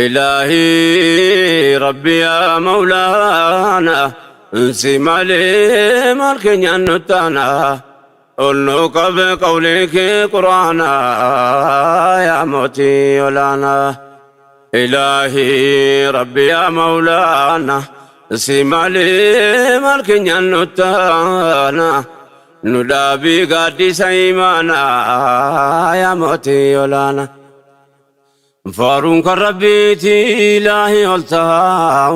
Ilaahii Rabbi yaa Mawlaana si malee maal keenyaan nuttaana ol nu qabe qawlii kee quraana yaa mootii olaanaa. Ilaahii Rabbi yaa Mawlaana si malee maal keenyaan nuttaana nu dhaabii gaaddisa imaanaa yaa mootii olaanaa. Faaruun kan Rabbiiti ilaahi ol ta'a.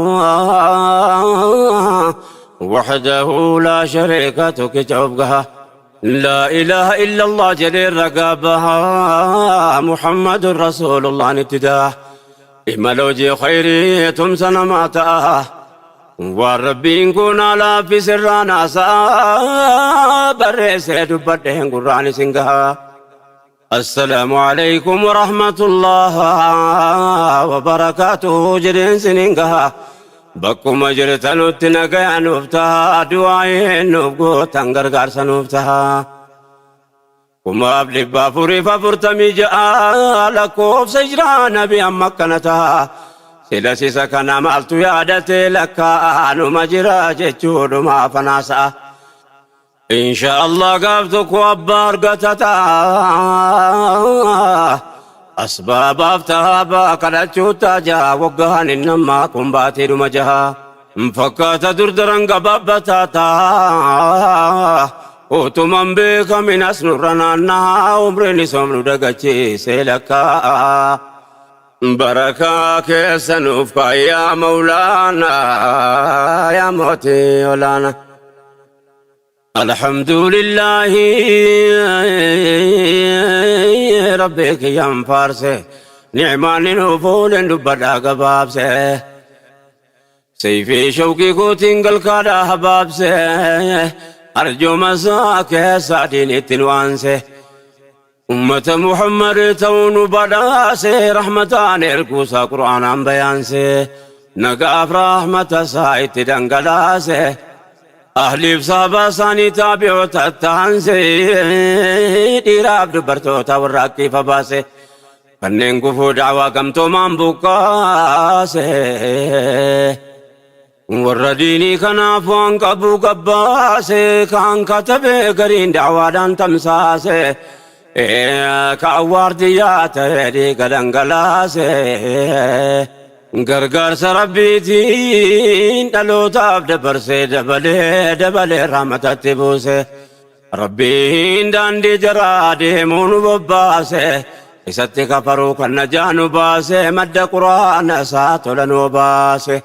Wahdahu laa shariika tokkicha of gaha. Laa ilaaha illallah jedhee ragaa baha. Muhammadun Rasuulullahn itti daha. Imala hojii khayrii tumsa namaa ta'a. Waan Rabbiin kun laaffise irraa naasa'a. Barreessee dubbadheen gurraan isin gaha. Assalaamu alaikum warahmatullah wabarakaatuhu jedheen sinin gaha. Bakkuma jirtanutti nagaya nuuf taha, du'aa'iin nuuf gootan gargaarsa nuuf taha. 1446 lakkoofsa hijiraa nabi amma akkana taha. Sila sisa kana maaltu yaadate lakkaa'anuma jira jechuudhuma afanaasa'a. Insha Allah gaaf tokko abbaa argata ta'a. Asbaabaaf tahaabaa kadhachuu taajaa waggaan inni ammaa kun baatiidhuma jaha. Fakkaata dur daran gabaabbataa ta'a. Utuman beekamin as nurra naanna'aa umriin isoom nu dagachiisee lakkaa'a. Barakaa keessa nuuf kaa'i yaa Mawlaana yaa mootii olaana. Alhamdulillahi Rabbi kiyyan faarse ni'maan nuuf oolen dubbadhaa gabaabse. Sayfii shawqii kootiin galkaadhaa habaabse arjooma isaa keessaa diinitti nu aanse. Ummata Muhammad ta'uu nu badhaase rahmataan erguusaa qur'aanaan bayaanse nagaaf rahmata isaa itti dhangalaase ahliif sahabaa isaanii taabi'oota taanse dhiiraaf dubartoota warra akkiifa baase kanneen gufuu da'waa gamtoomaan buqqaase. Warra diinii kanaaf waan qabu gabbaase, kaan katabee gariin da'waadhaan tamsaase, kaan waardiyyaa ta'ee dhiiga dhangalaase. Gargaarsa Rabbiitiin dhalootaaf dabarsee dabalee dabalee rahmatatti buuse. Rabbiin daandii jaraa deemuu nu bobbaase, isatti kafaruu kan najaa nu baase, madda quraana isaa tola nu baase.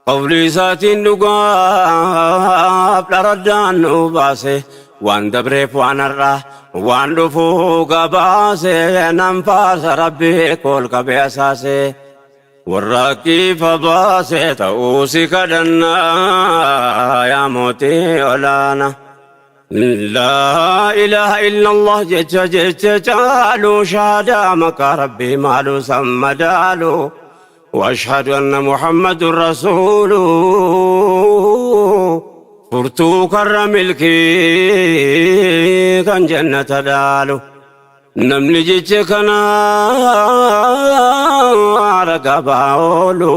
Qawlii isaatiin dhugaaf dharaddaan nu baase, waan dabreef waan har'a waan dhufuu gabaase, nan faarsa Rabbii kool qabee asaase. Warra kiifa baase ta'uu si kadhannaa yaa mootii olaana. Laa ilaaha illallah jecha jecha caalu shahaadaa maqaa rabbii maalu san madaalu. وأشهد أن محمد رسول furtuu karra milkii kan jannata dhaalu. Namni jecha kana ragaa bahaa oolu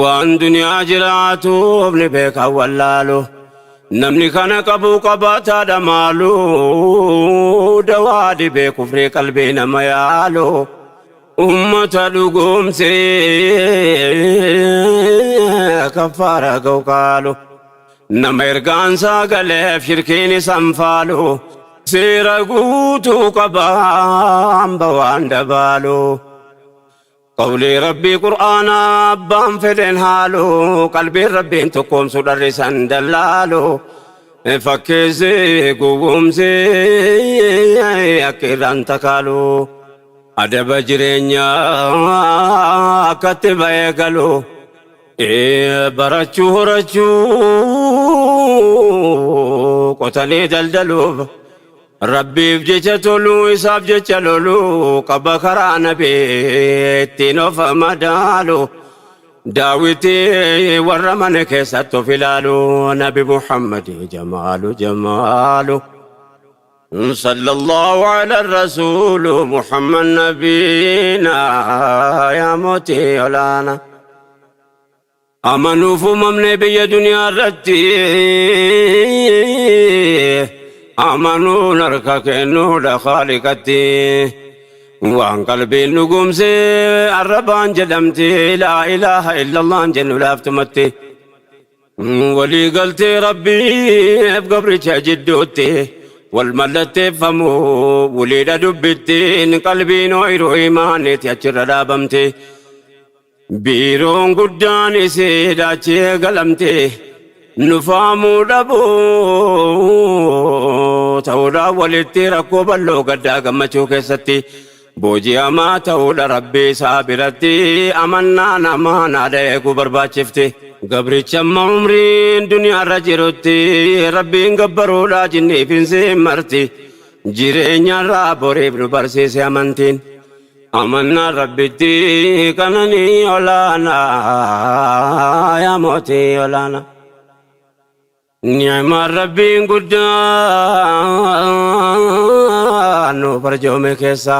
waan duniyaa jiraatuuf ni beeka wallaalu. Namni kana qabu qabaataadha maalu dawaa dhibee kufrii qalbii nama yaalu. Ummata dhugoomsee kaffaara ga'u qaalu. Nama ergaan isaa galeef shirkiin isan faalu. Seera guutuu qaba hamba waan dabaalu. Qawlii Rabbii Qur'aana abbaan fedhen haalu. Qalbiin Rabbiin tokkoomsu dharri isan dallaalu. Fakkeessee gowwoomsee akka irraan takaalu. Adaba jireenyaa akkatti ba'ee galu barachuu horachuu qotanii daldaluuf Rabbiif jecha toluu isaaf jecha loluu qaba karaa nabii ittiin of madaalu daawwitii warra mana keessatti of ilaalu nabi Muhammad jamaalu jamaalu. صلى الله على الرسول محمد نبينا يا موتي ولانا. Amanuuf uumamne biyya duniyaa irratti, amanuun harka kennuudha Khaaliqatti. Waan qalbiin dhugumse arrabaan jedhamti, laa ilaaha illallaan jennu laaftumatti. Walii galtee Rabbiif gabricha jidduutti wal mallatteeffamu wuliidha dubbittiin, qalbiin ooyiruu imaaniiti achirra dhaabamte. Biiroon guddaan isii daachee galamte, nufaamuu dhabuu ta'uudhaan walitti rakkoo bal'oo gaddaa gammachuu keessatti booji'amaa ta'uudha Rabbii isaa biratti amannaa namaa naada eeguu barbaachifte. Gabricha amma umriin duniyaarra jirutti Rabbiin gabbaruudha jinniif hin marti, jireenyarraa boriif nu barsiise amantiin. Amannaa Rabbitti qananii olaanaa yaa mootii olaanaa. Ni'maan Rabbiin guddaan nuuf arjoome keessa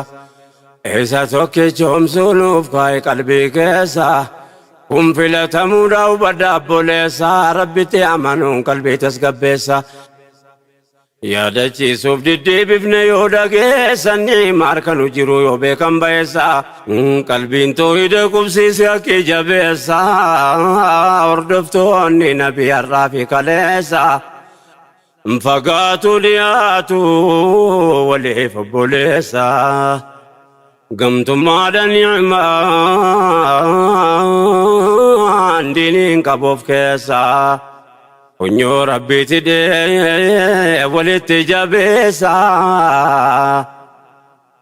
isa tokkichoomsuu nuuf kaa'e qalbii keessa. Kun filatamuudha hubadha obboleessa, Rabbitti amanuun qalbii tasgabbeessa. Yaadachiisuuf diddeebifne yoo dhageessan, ni'ima harka nu jiru yoo beekan ba'eessa. Qalbiin toohida qubsiise haqqi jabeessa, hordoftoonni nabi har'aa fi kaleessa. Fagaatu dhiyaatu waliif obboleessa. Gamtummaadha ni'imaan diiniin qabuuf keessa. Funyoo Rabbiiti dhee walitti jabeessa.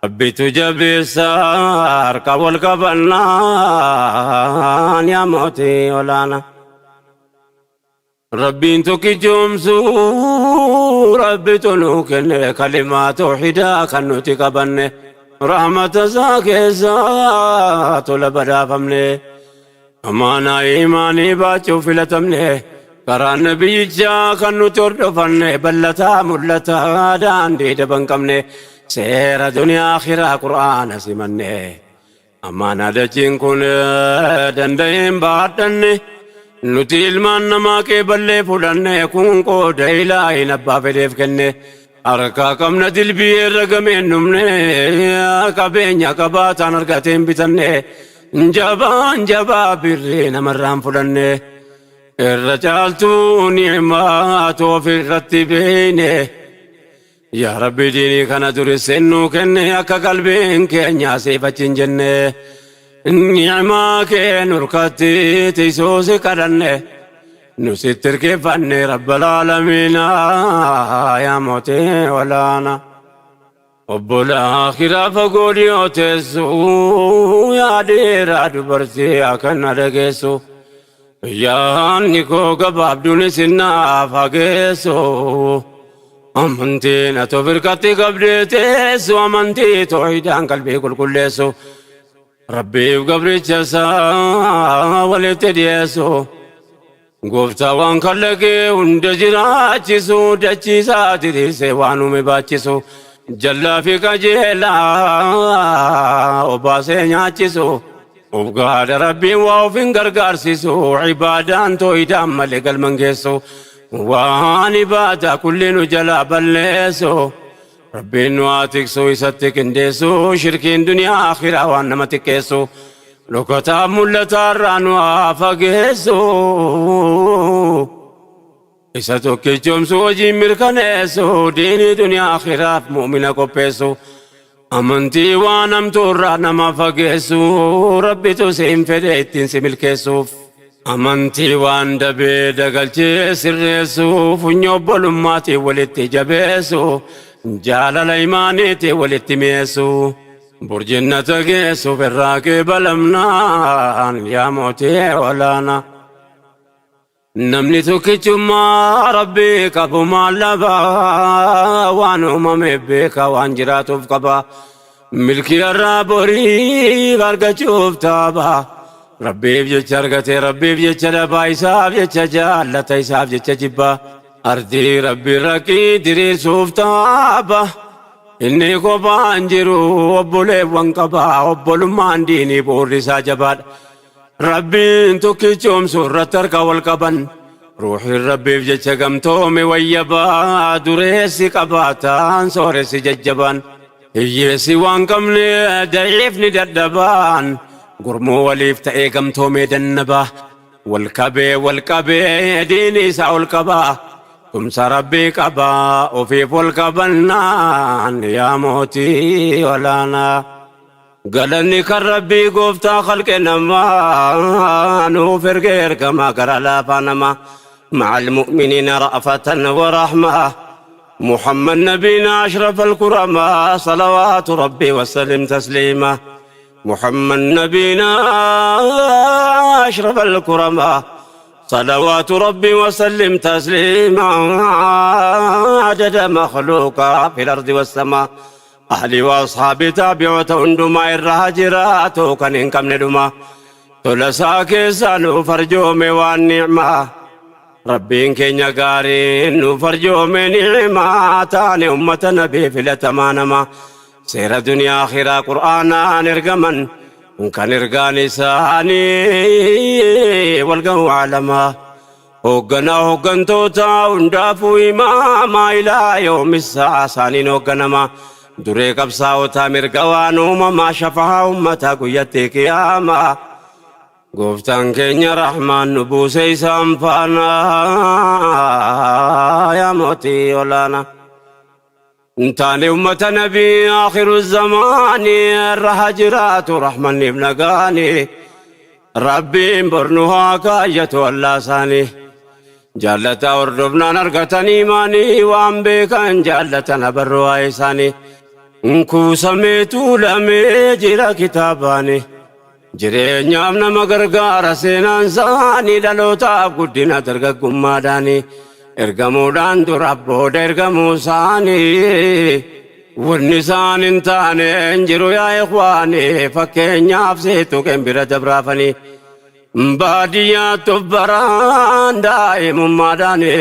Rabbitu jabeessa harka wal qabannaan yaa mootii olaanaa. Rabbiin tokkichoomsuu Rabbitu nuu kenne, kalimaa toohidaa kan nuti qabanne, rahmata isaa keessaa tola badhaafamne, amaanaa imaanii baachuu filatamne, karaa nabiyyichaa kan nuti hordofanne, bal'ataa mul'ataa daandii daban qabne, seera duniyaa akhiraa Qur'aana simanne, amaanaa dachiin kun danda'een baadhanne, nuti ilmaan namaa qeeballee fudhanne. Kun qooda ilaahin abbaa fedheef kenne. Harkaa qabna dilbii irra gameen dhumne, qabeenya qabaataan argateen bitanne, jabaan jabaa birrii namarraan fudhanne, irra caaltuu ni'maa ofirratti beeyne. Yaa Rabbi, diinii kana duriseen nuu kenne, akka qalbiin keenya siif achi hin jenne, ni'maa kee nurkatti tiisuusi kadhanne, nu sitti hirkifanne Rabbal aalamiina yaa mootii olaana. Obbolaa akhiraa fagoo dhiyoo teessu, yaa dhiiraa dubartii akkana dhageessu, yaanni koo gabaabduun isin naaf hageessu. Amantiin ati of hirkatti qabdee teessu, amantii toohidaan qalbii qulqulleessu, Rabbiif gabricha isaa walitti dhiyeessu, gooftaa waan kallaqee hunda jiraachisu, dachiisaa diriirsee waan uume baachisu, jallaa fi qajeelaa obaasee nyaachisu, of gaadha Rabbiin waa of hin gargaarsisu, ibaadaan toohidaan malee galman geessu, waan ibaadaa kulli nu jalaa balleessu, Rabbiin nu haa tiksu isatti qindeessu, shirkiin duniyaa akhiraa waan nama xiqqeessu, dhokataa mul'ataa irraa nu haa fageessu, isa tokkichoomsu hojiin mirkaneessu, diinii duniyaa akhiraaf mu'mina qopheessu, amantii waan hamtuu irraa nama fageessu, Rabbitu siin fedhe ittiin si milkeessuuf. Amantii waan dabee dagalchee sirreessu, funyoo obbolummaatiin walitti jabeessu, jaalala imaaniitiin walitti mi'eessu, burjinnata geessuuf irraa qeebalamnaan yaa mootii olaanaa. Namni tokkichummaa Rabbii qabu maal dhabaa? Waan uumameef beeka, waan jiraatuuf qaba. Milkii irraa boriif argachuuf taaba. Rabbiif jecha argate, Rabbiif jecha dhabaa, isaaf jecha jaallata, isaaf jecha jibba. Ardii Rabbi rakkii diriirsuuf taaba. Inni kophaan jiru obboleewwan qaba. Obbolummaan diinii bu'uurri isaa jabaadha. Rabbiin tokkichoomsu irratti harka wal qaban. Ruuxiin Rabbiif jecha gamtoome wayyabaa. Dureessi qabaataan sooressi jajjabaan. Hiyyeessi waan qabne da'iifni dadhabaan. Gurmuu waliif ta'ee gamtoomee dannabaa. Wal qabee wal qabee diinii isaa ol qabaa. Tumsa Rabbii qabaa ofiif wal qabannaan yaa mootii olaanaa. Galanni kan Rabbii gooftaa khalqe namaa nuuf erge ergamaa gara laafaa namaa. مع المؤمنين رأفة ورحمة محمد نبينا أشرف الكرماء صلوات ربي وسلم تسليما. محمد نبينا أشرف الكرماء صلوات ربي وسلم تسليما. عدد مخلوقا في الأرض والسماء. أهلي وأصحابي تابعوا هندما الرهاجرات كان إنكم ندما تلسا كيسانو فرجومي والنعمة. ربين كينيا غارين نفرجومي نعمة تاني أمة نبي في الأتمانما سير دنيا آخرة قرآن نرقمن كان إرقاني ساني والقو عالما. هوغنا هوغنتوتا هندافو إماما إلى يوم الساعة ساني نوغنما. دري قبصاوتا مرقوان أمما شفاها أمتا قيتي قياما. قفتان كينيا رحمن نبوسي سامفانا يا موتي ولانا. انتاني أمة نبي آخر الزمان الرهجرات رحمن ابن غاني. ربي برنوها كاية ولا ساني. جالتا وردبنا نرقتني ماني وان بكان جالتا نبروا إيساني. انكو سميتو لمي جرا كتاباني. jireenyaaf nama gargaara seenaan isaanii dhalootaaf guddina dargaggummaadhaani. Ergamuudhaan dura booda ergamuu isaanii. Wanni isaan hin taane hin jiru yaa ikhwaani fakkeenyaaf seetu bira dabraafanii. Baadiyyaatti of baraan daa'imummaadhaani.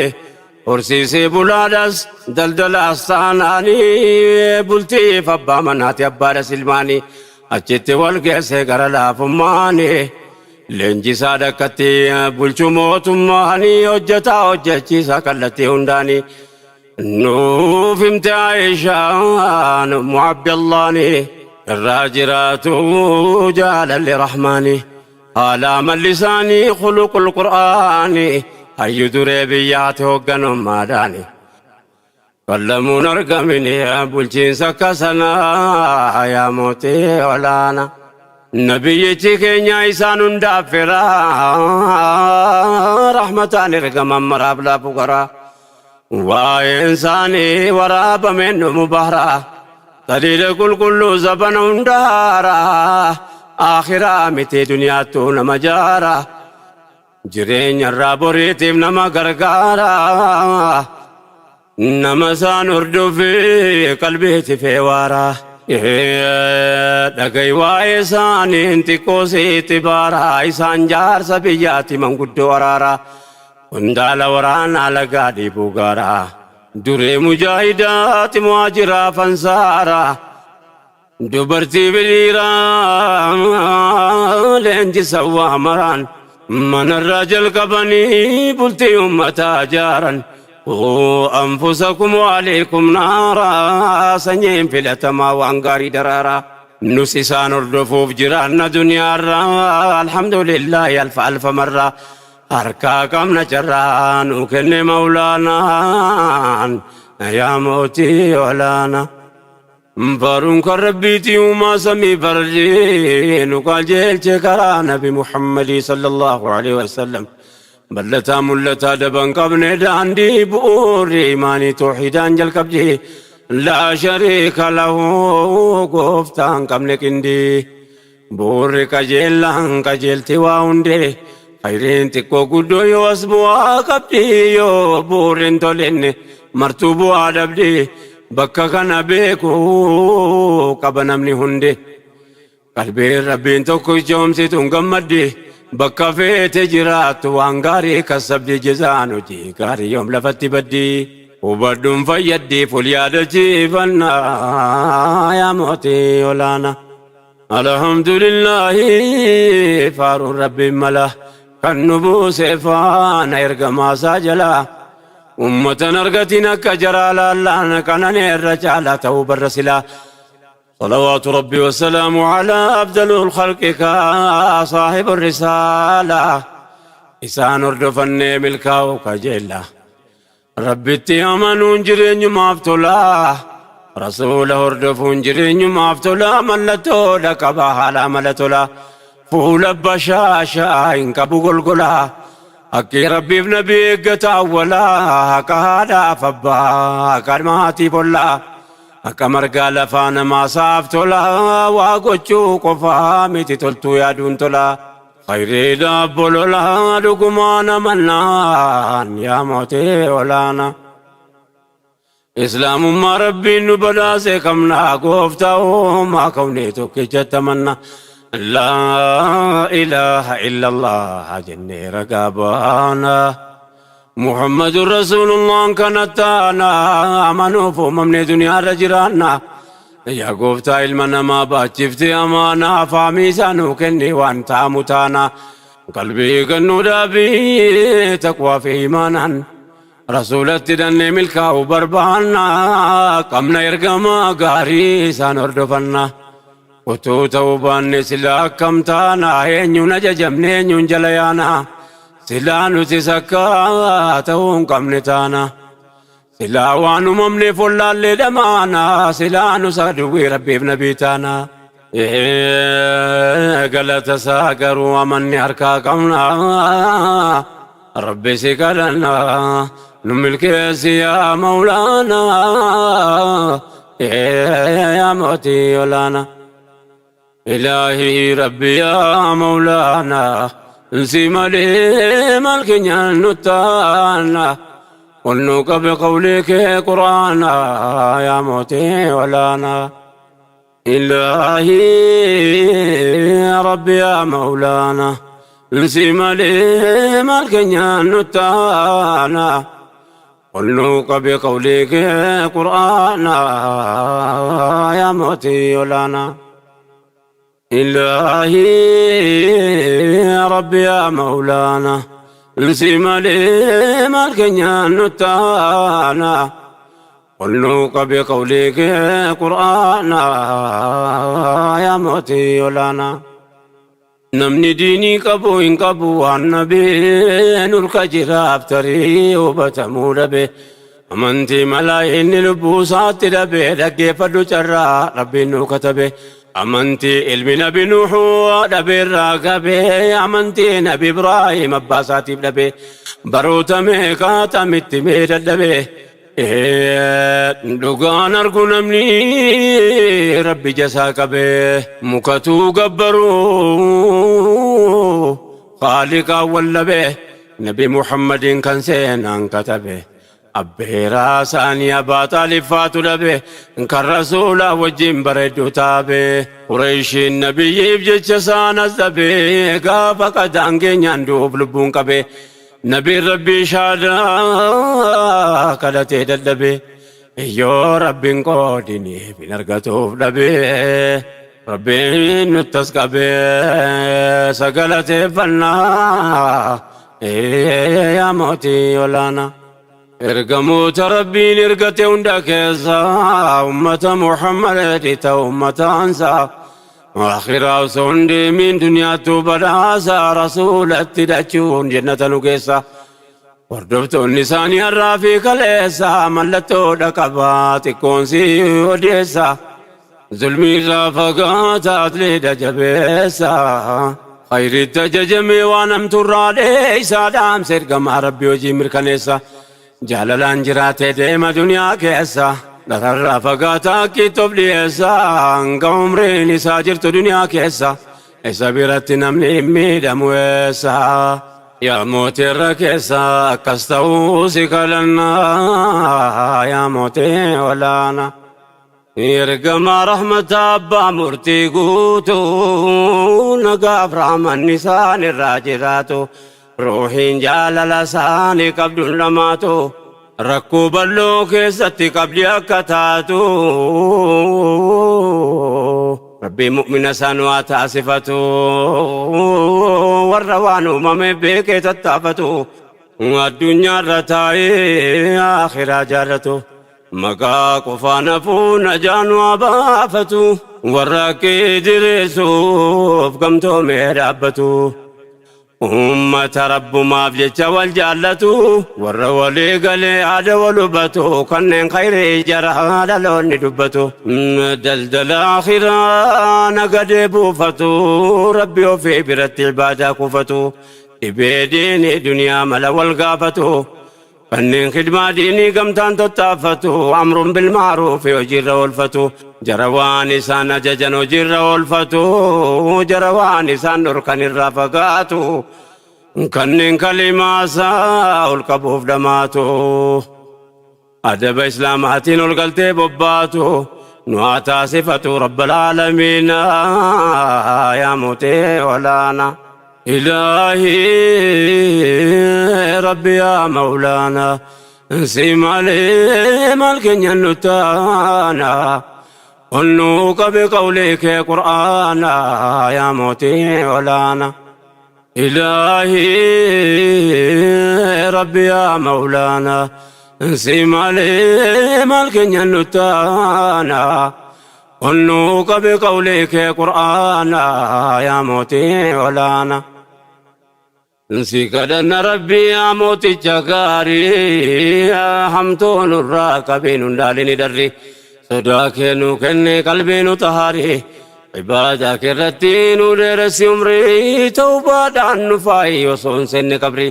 Horsiisee bulaadhas daldalaas taanaanii bultiif abbaa manaati abbaadhas ilmaanii. Achitti wal geesse gara laafummaani. Leenjisaa dhakkatti bulchuu mootummaanii hojjetaa hojjechiisaa kallattii hundaanii. Nuuf himte Aayishaan Ummu Abdallaani irraa jiraatu jaalalli Rahmaani. Haala amalli isaanii khuluqul Qur'aani hayyu duree biyyaati hoogganummaadhaani. Kallamuun argamini bulchiinsa akka sanaa yaa mootii olaana. Nabiyyichi keenya isaan hundaaf firaa rahmataan ergaman maraaf laafu garaa. Waa'een isaanii waraabameen dhumu bahraa. Taliila qulqulluu zabana hundaaraa. Akhiraa miti duniyaattuu nama jaara. Jireenya irraa boriitiif nama gargaara. Nama isaan hordofee qalbiitti feewaara. Dhaga'i waa'ee isaaniin xiqqoo sitti baara. Isaan jaarsa biyyaatti manguddoo araara. Qondaala waraanaa lagaa dhiibuu gaara. Duree mujaahidaati muhaajiraa fansaara. Dubartii biliiraa leenjisa waa maraan. Manarraa jalqabanii bultii uummataa jaaran. أنفسكم وأهليكم نارا sanyiin filatamaa waan gaarii daraaraa. Nus isaan hordofuuf jiraanna duniyaarraa. Alhamdulillahi alfa alfa marraa. Harkaa qabna carraa nu kenne mawlaanaan yaa mootii olaanaa. Baruun kan Rabbiitii uumaa samii fardii nu qajeelche karaa Nabi Muhammadii sallallahu alaihi wasallam. Bal'ataa mul'ataa daban qabne daandii bu'uurri imaanii toohidaan jalqabdi. Laa shariika lahu gooftaan qabne qindii. Bu'uurri qajeellaan qajeelti waa hundee. Khayriin xiqqoo guddoo yoo as bu'aa qabdi yoo bu'uurri hin tolinne martuu bu'aa dhabdi. Bakka kana beekuu qaba namni hundi. Qalbiin Rabbiin tokko ijoomsituun gammaddi. Bakka feete jiraattu waan gaarii kasabdi jezaan hojii gaarii yoom lafatti baddi. Hubadhuun fayyaddiif ol yaadachiifannaa yaa mootii olaanaa. Alhamdulillaahi faaruun rabbiin mala kan nu buuse faana ergamaasaa jalaa. Ummatan argatiin akka jaraa laallaan qananeerra caalaa ta'uu barra silaa. صلوات ربي وسلامه على أفضل الخلق صاحب الرسالة Isaan hordofannee milkaa'uu kajeella. Rabbitti amanuun jireenyumaaf tola. Rasuula hordofuun jireenyumaaf tola. Mallattoodha qaba haala amala tola. Fuula bashaashaa hin qabu golgola. Haqqii Rabbiif nabi eeggata awwala. Haqa haadhaaf abbaa, haqa maatiif ollaa. Akka margaa lafaa namaa saaf tola. Waa gochuu qofaa miti toltuu yaaduun tola. Khayriidhaaf bololaa dhugumaan amannaan yaa mootii olaanaa. Islaamummaa Rabbiin nu badhaase qabna gooftaa uumaa kawnee tokkichatti amanna. Laa ilaaha illallah jennee ragaa baana. Muhammadun Rasuulullaan kana taana amanuuf uumamne duniyaarra jiraanna. Yaa gooftaa ilma namaa baachifte amaanaa faamii isaa nuu kenni waan taamu taana. Qalbii kennuu dhaabii taqwaa fi imaanaan. Rasuulatti dannee milkaa'uu barbaanna. Qabna ergamaa gaarii isaan hordofanna. Utuu ta'uu baanne silaa akkam taana eenyuun ajajamne eenyuun jala yaana. Silaa nutis akka ta'uu hin qabne taana. Silaa waan uumamneef wallaallee dhamaana. Silaa nus aduwwii Rabbiif nabii taana. Galata isaa garuu amanni harkaa qabna. Rabbi si kadhanna nu milkeessi yaa Mawlaana. Yaa mootii olaana. Ilaahii Rabbi yaa Mawlaana. Si malee maal keenyaan nu taana. Ol nu qabe qawlii kee Qur'aana yaa mootii olaana. Ilaahii Rabbi yaa Mawlaana. Si malee maal keenyaan nu taana. Ol nu qabe qawlii kee Qur'aana yaa mootii olaana. Ilaahii Rabbi yaa Mawlaana. Si malee maal keenyaan nu taana. Ol nu qabe qawlii kee Qur'aana yaa mootii olaana. Namni diinii qabu hin qabu waan nabeen ulka jiraaf tarii hubatamuu dhabe. Amantii malaa inni lubbuu isaatti dhabe dhaggeeffadhu carraa Rabbiin nuu katabe. Amantii ilmi nabi Nuuhuu dhabeerraa qabe amantii nabi Ibraahim abbaa isaatiif dhabe. Baroota meeqaatamitti mee dadhabe. Dhugaan argu namni Rabbi jasaa qabe mukatuu gabbaruu Khaaliqaan wallabe Nabi Muhammadiin kan seenaan katabe abbeeraa isaanii Abaa Xaalib faatu dhabe kan Rasuulaa wajjin bareedduu taabe Qureeshiin nabiyyiif jecha isaan as dhabe gaafa qadaan geenyaan du'uuf lubbuun qabe Nabiin Rabbii shaadaa kadhatee dadhabe yoo Rabbiin qoodiniif hin argatuuf dhabe Rabbiin nuttas qabe sagalateeffannaa yaa mootii olaanaa. Ergamoota Rabbiin ergate hunda keessa ummata Muhammad ta'u ummataansa. Akhiraa osoo hin deemin duniyaattuu badhaasa rasuulatti hidhachuun jannata nu geessa. Hordoftoonni isaanii har'aa fi kaleessa mallattoodha qaba xiqqoon si odeessa. Zulmii irraa fagaata atleedha jabeessa. Khayritti ajajamee waan hamtuurraa dheeysa dhaamsa ergamaa Rabbii hojii mirkaneessa. Jaalalaan jiraatee deema duniyaa keessa. Dhararraa fagaataa akkiitti of dhiyeessa. Hanga umriin isaa jirtu duniyaa keessa. Isa biratti namni hin miidhamu eessa. Yaa mootii irra keessa akkas ta'uu si kadhanna. Yaa mootii olaana. Ergamaa rahmata abbaa murtii guutuu nagaaf rahmanni isaan irraa jiraatu ruuhiin jaalala isaanii qabduun dhamaatu. Rakkoo bal'oo keessatti qabdi akka taatu. Rabbiin mu'mina isaan waa taasifatu. Warra waan uumame beekee tattaafatu. Addunyaarra taa'ee akhiraa jaallatu. Maqaa qofaan hafuu najaan waa baafatu. Warra haqqii diriirsuuf gamtoomee dhaabbatu. Ummata Rabbumaaf jecha wal jaallatu. Warra walii galee haada wal hubatu. Kanneen khayrii jara dhaloonni dubbatu. Daldala akhiraa nagadee buufatu. Rabbi ofii biratti ibaadaa kuufatu. Dhibee diinii duniyaa mala wal gaafatu. Kanneen khidmaa diinii gamtaan tattaafatu. Amruun bilmaaruufi hojiirra oolfatu. Jara waan isaan ajajan hojiirra oolfatu. Jara waan isaan dhorkan irraa fagaatu. Kanneen kalimaa isaa ol qabuuf dhamaatu. Adaba Islaamaatiin ol galtee bobbaatu. Nu haa taasifatu Rabbal Aalamiina yaa mootii olaana. Ilaahii Rabbi yaa Mawlaana. Si malee maal keenya nu taana. Onnuu qabe qawlee kee Qur'aana yaa mootii olaana. Ilaahii Rabbi yaa Mawlaana. Si malee maal keenya nu taana. Onnuu qabe qawlee kee Qur'aana yaa mootii olaana. Si kadhanna Rabbi yaa mooticha gaarii hamtuu nurraa qabee nun dhaalini darri. Sodaa kee nu kenne qalbii nu xahaari. Ibaadaa kee irratti nu dheeressi umrii tawbaadhaan nu faayi osoo hin seenne qabri.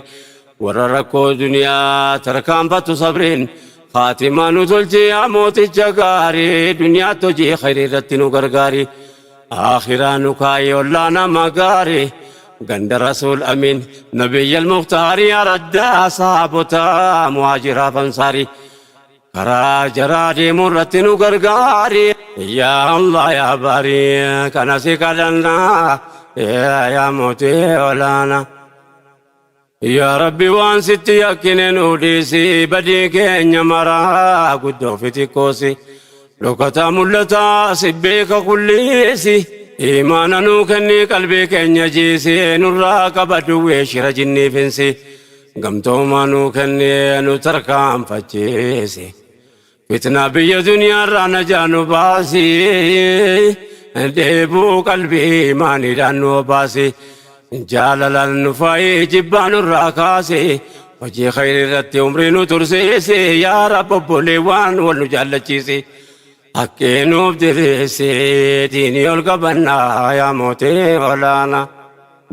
Warra rakkoo duniyaa tarkaanfatu sabriin Faatimaa nu tolchi yaa mooticha gaarii duniyaatti hojii khayrii irratti nu gargaari. Akhiraa nu kaayi ollaa nama gaarii. Ganda Rasuul Amiin Nabiyyal Mukhtaari araddaa sahaabota muhaajiraaf ansaari. Karaa jaraa deemuu irratti nu gargaari. Yaa Allah yaa baarii kana si kadhannaa yaa mootii olaanaa. Yaa Rabbi waan sitti yakkine nu dhiisi badii keenya maraa guddoo fi xiqqoosi. Dhokataa mul'ataa si beeka kulliisi. Imaana nuu kennii qalbii keenya jiisi nurraa qaba duwwee shira jinnii finsi. Gamtoomaa nuu kennee nu tarkaanfachiisi. Fitnaa biyya duniyaarraa najaa nu baasi. Dheebuu qalbii imaaniidhaan nu obaasi. Jaalalaan nu faayi jibbaa nurraa kaasi. Hojii khayrii irratti umrii nu tursiisi. Yaa Rabbi obboleewwan wal nu jaallachiisi. Haqqii nuuf diriirsi diinii ol qabannaa yaa mootii olaanaa.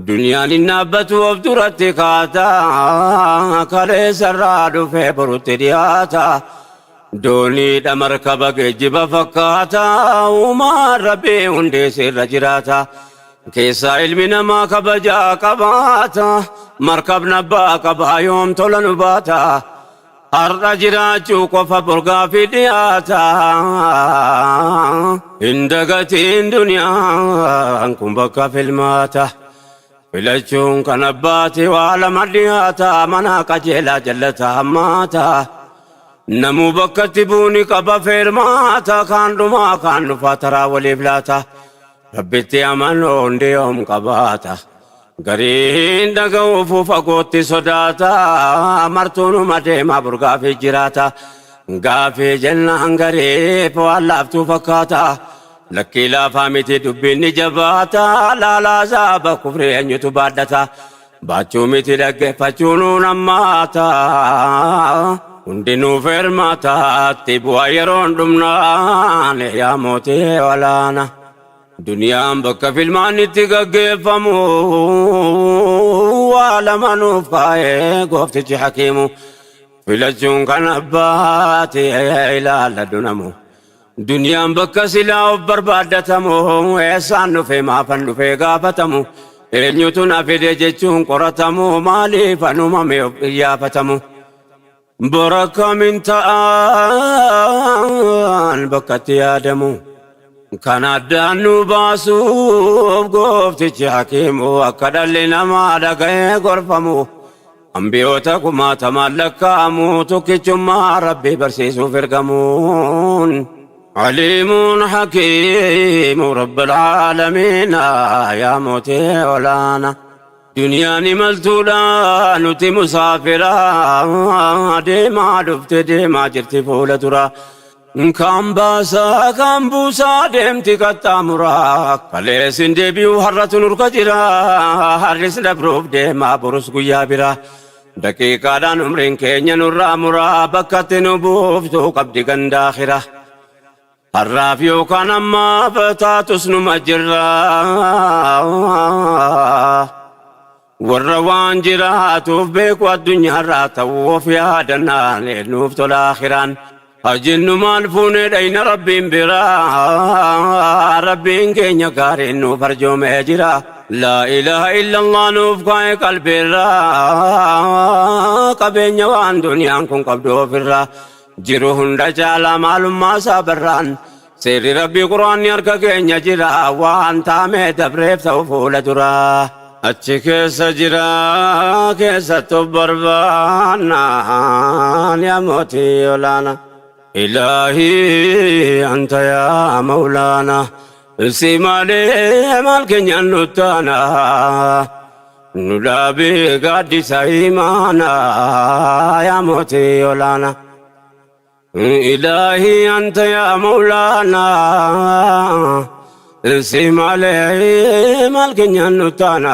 Duniyaan hin dhaabbatu of duratti kaata. Kaleessarraa dhufee borutti dhiyaata. Dooniidha markaba geejjiba fakkaata. Uumaan Rabbii hundee irra jiraata. Keessaa ilmi namaa kabajaa qabaata. Markabni abbaa qabaa yoom tola nu baata. Har'a jiraachuu qofa borgaafi dhiyaata. Hin dagatiin duniyaan kun bakka filmaata. Filachuun kan abbaati waa lama dhiyaata. Mana qajeelaa jallata hammaata. Namuu bakkatti buuni qaba feermaata. Kaan dhumaa kaan dhufaa taraa waliif laata. Rabbitti amanuu hundi yoom qabaata. Gariin dhaga'uufuu fagootti sodaata. Martuunuma deemaa burgaafii jiraata. Gaafii jennaan gariif waan laaftuu fakkaata. Lakkii laafaa miti dubbiin ni jabaata. Laalaa zaaba kufrii eenyutu baadhata. Baachuu miti dhaggeeffachuu nuun hammaata. Hundinuu feermaataatti bu'aa yeroon dhumnaan yaa mootii olaana. Duniyaan bakka filmaan itti gaggeeffamu waa lama nuuf kaa'ee gooftichi hakiimu. Filachuun kan abbaati ilaalladhu namu. Duniyaan bakka silaa of barbaaddatamu eessaan dhufee maafan dhufee gaafatamu. Eenyutu na fide jechuun qoratamu maaliif anumame of iyyaafatamu. Bora kamin ta'an bakkatti yaadamu. Kan addaan nu baasuuf gooftichi hakiimu akka dhalli namaa dhaga'ee gorfamu. Ambiyoota kumaatamaan lakkaa'amu tokkichummaa Rabbii barsiisuuf ergamuun. Aliimuun hakiimu rabbil aalamiina yaa mootii olaana. Duniyaan imaltuudha nuti musaafira deemaa dhufte deemaa jirti fuula dura. Kaan baasaa kaan buusaa deemti qaxxaamuraa. Kalees hin deebi'u har'atu nurka jira. Har'is dabruuf deemaa borus guyyaa bira. Daqiiqaadhaan umriin keenya nurraa muraa bakkatti nu buuftu qabdi gandaakhira. Har'aaf yookaan ammaaf taatus numa jirra. Warra waan jiraatuuf beeku addunyaarraa ta'uu of yaadannaan nuuf tola akhiraan. Hajinnu maal fuunee dhayna Rabbiin biraa. Rabbiin keenya gaariin nuuf arjoomee jira. Laa ilaaha illallah nuuf kaa'e qalbiirraa. Qabeenya waan duniyaan kun qabdu ofirraa. Jiru hunda caalaa maalummaa isaa barraan. Seerri Rabbii Quraanni harka keenya jira. Waan taamee dabreef ta'u fuula dura. Achi keessa jira keessattuu barbaannaan yaa mootii olaana. Ilaahii anta yaa mawlaana. Si malee maal keenyaan nuttaana. Nu dhaabee gaaddisa imaana yaa mootii olaana. Ilaahii anta yaa mawlaana. Si malee maal keenyaan nuttaana.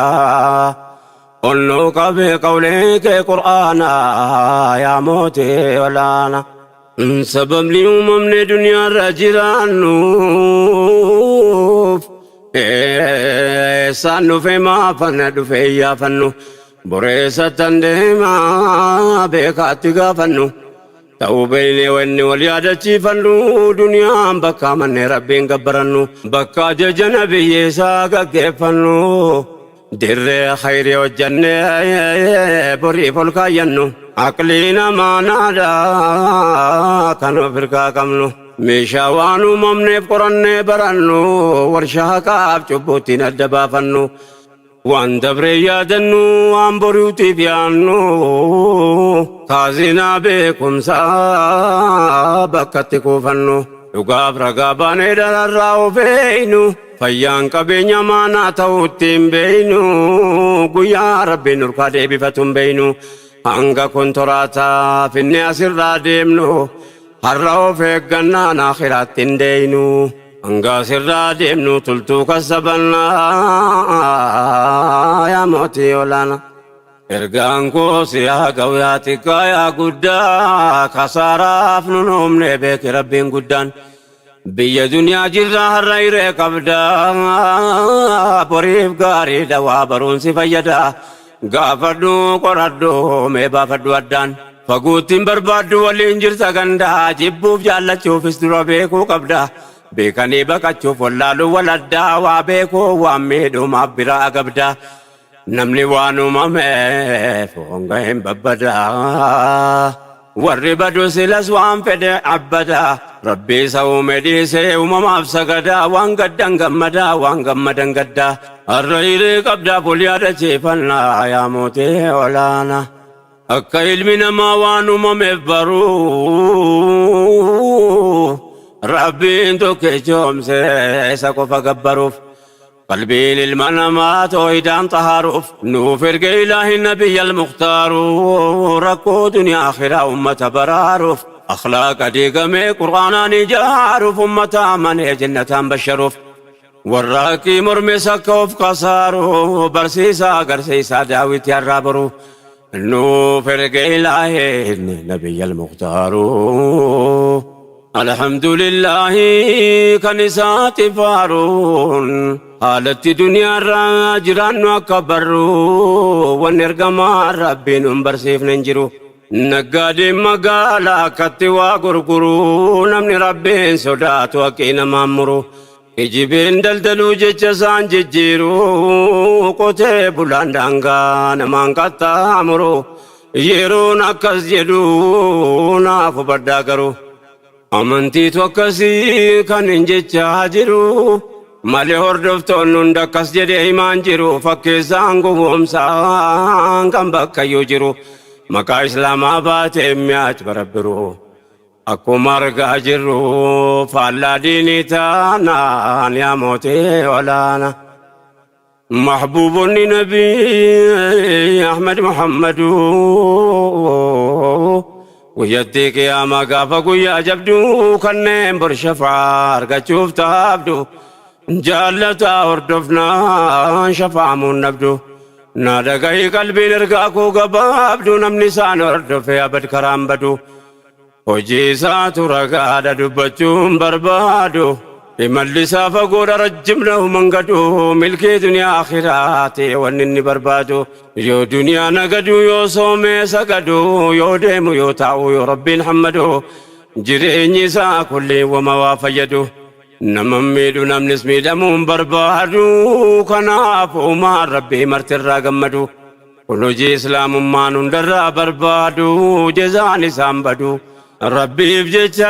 Onnuu qabee qawlee kee Qur'aana yaa mootii olaana. Sababni uumamne duniyaarra jiraannuuf eessaan dhufe maafanna dhufe iyyaafannu boreessattan deemaa beekaatti gaafannu ta'uu beeynee wanni wal yaadachiifannu duniyaan bakka amannee Rabbiin gabbarannu bakka ajaja nabiyyeessaa gaggeeffannu dirree khayrii hojjannee boriif ol kaayyannu aqlii namaa naadhaa kan of hirkaa qabnu meeshaa waan uumamneef qorannee barannu warshaa haqaaf cubbuuttiin adda baafannu waan dabree yaadannu waan boriutiif yaannu kaazinaa beekumsaa bakkatti kuufannu dhugaaf ragaa baanee dararraa of eeynu fayyaan qabeenya maanaa ta'uutti hin beeynu guyyaa Rabbiin nurkaa deebifatu hin beeynu hanga kontoraataa finne asirraa deemnu har'a of eeggannaan akhiraatti hin deeynu hanga asirraa deemnu tultuu kasabannaa yaa mootii olaana. Ergaan koo si haa ga'u yaa xiqqaa yaa guddaa kasaaraaf nun uumne beeki Rabbiin guddaan. Biyya duniyaa jirra har'a hiree qabda boriif gaariidha waa baruun si fayyada gaafadhu qoradhu mee baafadhu addaan. Faguuttiin barbaaddu waliin jirta gandaa jibbuuf jaallachuufis dura beekuu qabda. Beekanii baqachuuf wallaaluu waladdaa waa beekuu waan miidhumaaf biraa agabda. Namni waan uumameef honga hin babbadaa. Warri badu silas waan fedhe abbada. Rabbi isa uume dhiisee uumamaaf sagadaa. Waan gaddan gammadaa waan gammadan gaddaa. Har'a hiree qabdaa ful yaadachiifannaa yaa mootii olaana. Akka ilmi namaa waan uumameef baruu. Rabbiin tokkichoomse isa qofa gabbaruuf. Qalbiin ilma namaa toohidaan xahaaruuf nuuf erge ilaahi nabiyya al-mukhtaaru rakkoo duniyaa akhiraa ummata baraaruuf akhlaaqa diigamee qur'aanaan ijaaruuf ummata amanee jannataan basharuuf warra haqqii mormes akka of kasaaru barsiisaa agarsiisaa daawwitti har'aa boru nuuf erge ilaahi nabiyya al-mukhtaaru. Alhamdulillahi kan isaati faaruun haalatti duniyaarra jiraannu akka barru wanni ergamaa Rabbiin nun barsiifne hin jiru. Naggaadeen magaalaa akkatti waa gurguru namni Rabbiin sodaatu haqii namaan muru. Kijibeen daldaluu jecha isaan jijjiiru qotee bulaan daangaa namaan qaxxaamuru yeroon akkas jedhu naaf hubadhaa garuu. Amantiitu akkasii kan hin jechaa jiru. Malee hordoftoonni hunda akkas jedhee himaan jiru fakkeessaan gowwoomsaan kan bakkayyuu jiru maqaa islaamaa baatee mi'aach barabbiru. Akkuma argaa jirru faallaa diinii taanaan yaa mootii olaana. Mahbuubonni Nabii Ahmad Muhammadu guyyattii qiyaamaa gaafa guyyaa jabduu kanneen bor shafaa argachuuf taabdu jaallataa hordofnaan shafaamuun dhabdu. Na dhagahi qalbiin ergaa koo gabaabdu namni isaan hordofe abad karaan badu. Hojii isaatu ragaadha dubbachuun barbaadu. Imalli isaa fagoodha rajjimna mangadu milkii duniyaa akhiraati wanni inni barbaadu. Yoo duniyaa nagadu yoo soomee sagadu yoo deemu yoo taa'u yoo rabbiin hammadu jireenyi isaa kulli wama waa fayyadu. Nama miidhu namnis miidhamuun barbaadu kanaaf uumaan rabbii martirraa gammadu. Kun hojii islaamummaan hundarraa barbaadu jezaan isaan badu. Rabbiif jecha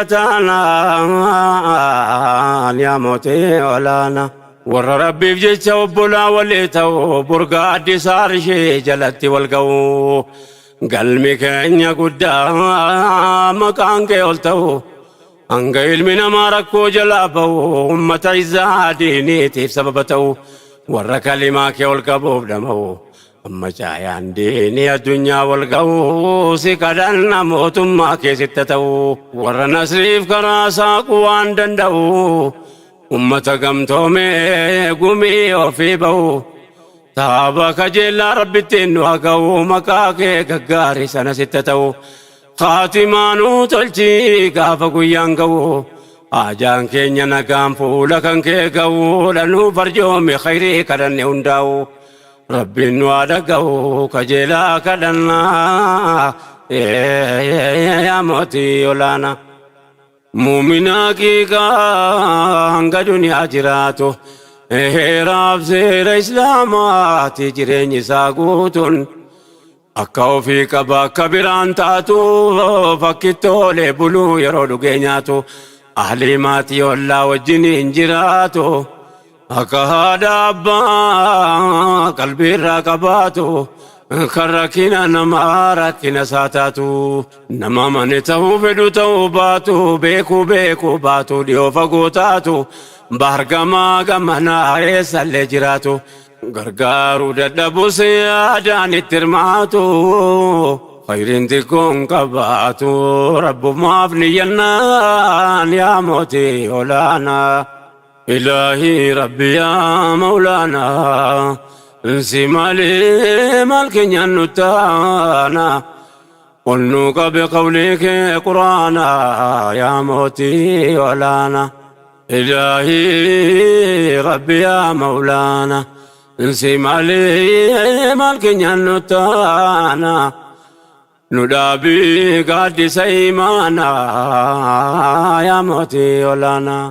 taanaan yaa mootii olaana. Warra Rabbiif jecha obbolaa walii ta'u burga addisa arshii jalatti wal ga'u. Galmi keenya guddaa maqaan kee ol ta'u. Hanga ilmi namaa rakkoo jalaa ba'u ummata izzaa diiniitiif sababa ta'u warra kalimaa kee ol qabuuf dhama'u. Amma caayaan diinii addunyaa wal ga'u si kadhanna mootummaa keessitti ta'u warra nasriif karaa saaquu waan danda'u ummata gamtoomee gumii ofii ba'u taaba kajeellaa rabbittiin nu haa ga'u maqaa kee gaggaarii sana sitti ta'u Khaatimaa nuu tolchi gaafa guyyaan ga'u haajaan keenya nagaan fuula kan kee ga'u dhanuu farjoome khayrii kadhanne hundaa'u rabbiin nu haa dhaga'u kajeelaa kadhannaa yaa mootii olaanaa. Muumina haqiiqaa hanga duniyaa jiraatu heeraaf seera islaamaati jireenyi isaa guutuun akka ofii qaba akka biraan taatu fakkittoolee buluu yeroo dhugee nyaatu ahlii maatii ollaa wajjin hin jiraatu akka haadha abbaa qalbii irraa qabaatu kan rakkina namaa rakkina isaa taatu nama mane ta'uu fedhu ta'uu baatu beekuu beekuu baatu dhiyoo fagoo taatu bahar gamaa gamanaa eessallee jiraatu gargaaruu dadhabus yaadaan itti hirmaatu khayriin xiqqoon qabaatu rabbumaaf niyyannaan yaa mootii olaanaa. Ilaahii Rabbi yaa Mawlaanaa si malee maal keenyaan nu taana ol nu qabe qawlii kee quraanaa yaa mootii olaanaa. Ilaahii Rabbi yaa Mawlaanaa si malee maal keenyaan nu taana nu dhaabii gaaddisa imaanaa yaa mootii olaanaa.